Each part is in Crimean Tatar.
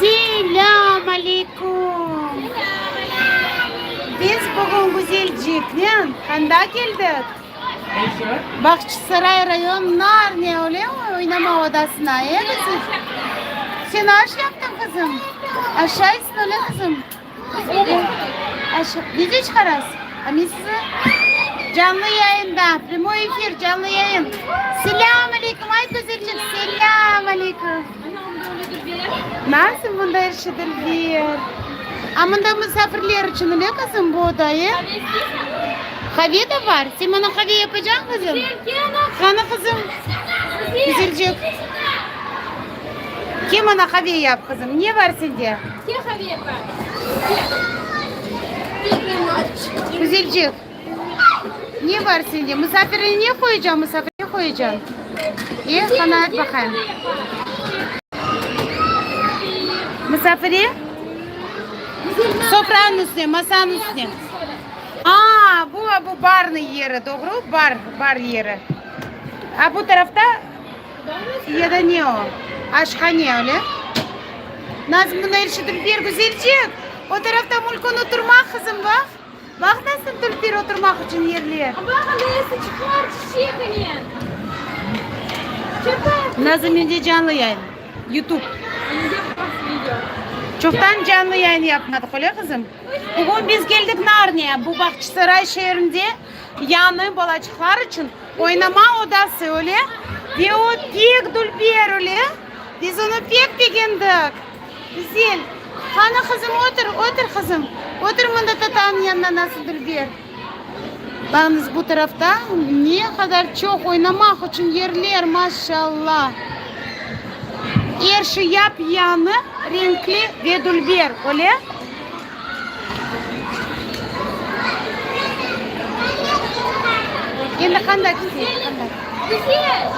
Selâm aleyküm! Biz bugün Güzelciknen qanda keldik? Bağçasaray rayon Narniya öyle oynama odasına, e, Güzelcik? Sen aş yaptıñ, qızım? Aşaysıñ, öyle, qızım? Video çıqarasız? A men sizi canlı yayında, prâmoy efir, canlı yayın. Selâm aleyküm, ay güzelcik, selâm aleyküm. Nasıl mında er şey dülber. A mında musafirler içün öyle qızım bu oda, e? Qave de bar. Sen maña qave yapacañ, qızım? Qani, qızım? Güzelcik. Kel maña qave yap, qızım. Ne bar sende? Güzelcik, ne bar sende? Musafirge ne qoyacañ, musafirge qoyacañ? E, qana ayt baqayım. Musafire? Sofranıñ üstüne, masanıñ üstüne. A, bu, bu barnıñ yeri, doğru? Bar, bar yeri. A bu tarafta? Ya da ne o? Aşhane, öyle? Nazım, bunı er şey dülber, güzelcik! O tarafta mülkün oturmaq, qızım, baq! Baq, nasıl dülber oturmaq içün yerler! Nazım, mende canlı yayın, YouTube. Çoqtan canlı yayın yapmadıq, öyle, qızım? Bugün biz keldik Narniya, bu Bağçasaray şeerinde yañı balaçıqlar içün Oynama odası öyle ve o pek dülber öyle. Biz onı pek begendik. Güzel. Qani, qızım, otur, otur, qızım. Otur mında tatanıñ yanına, nasıl dülber. Baqıñız, bu tarafta ne qadar çoq oynamaq içün yerler, maşallah. Er şey yap-yañı, renkli ve dülber, öyle. Endi qanda keteyik, qanda? Güzel!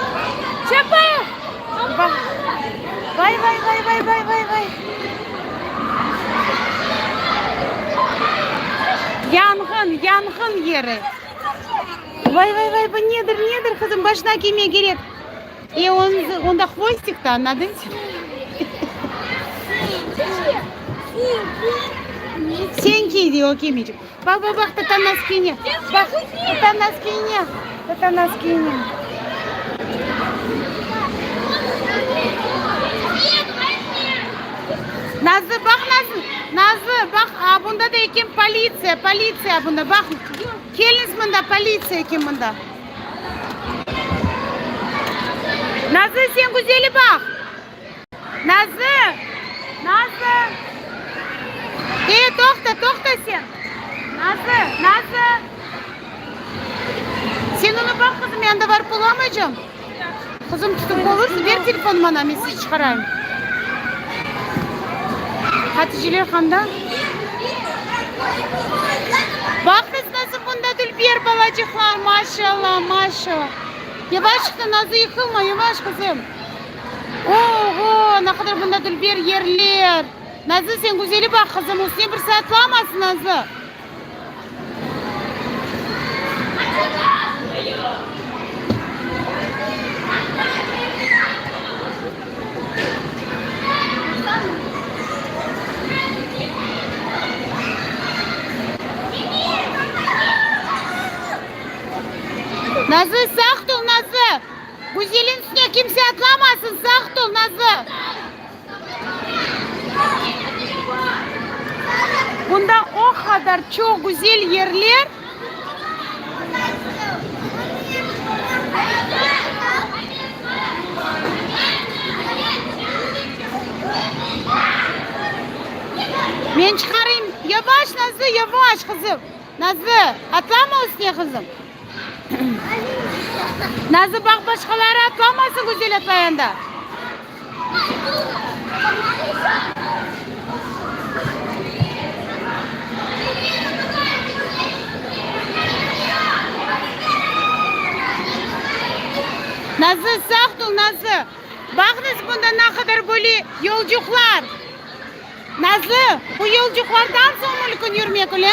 Çapayıq! Vay, vay, vay, vay, vay, vay, vay. Yanğın, yanğın yeri. Vay, vay, vay, bu nedir, nedir, qızım, başına kiymek kerek. E, onda hvostik da, nadın? Sen kiy, dey, o kiymeycek. Baq, baq, baq, tatan nasıl kiyine. Baq, tatan nasıl kiyine. Tatan nasıl kiyine. Nazlı, baq, Nazlı. Nazlı, baq, a, bunda da eken politsiya, politsiya bunda, baq. Keliñiz mında, politsiya eken mında. Nazlı, sen güzeli baq. Nazlı! Nazlı! Ey, toqta, toqta sen! Nazlı, Nazlı! Sen onı baq, qızım, men anda barıp olamaycam. Qızım, tutıp olursıñ, ber telefonı maña, men sizi çıqarayım. Haticeler qanda? Baqıñız, nasıl bunda dülber balacıqlar, maşallah, maşallah. Yavaş, Nazlı, yıqılma, yavaş, qızım. Oğo, ne qadar bunda dülber yerler! Nazlı, sen güzeli baq, qızım, üstüne birisi atlamasın, Nazlı. Nazlı, saqt ol, Nazlı! Güzelin üstüne kimse atlamasın, saqt ol, Nazlı! Bunda o qadar çoq güzel yerler. Men çıqarayım. Yavaş, Nazlı, yavaş, qızım. Nazlı, atlama üstüne, qızım. Nazlı, baq, başqaları atlamasın güzel atlayanda. Nazlı, saqt ol, Nazlı. Baqıñız, bunda ne qadar böyle yolcuqlar. Nazlı, bu yolcuqlardan soñ mülkün yürmek, öyle?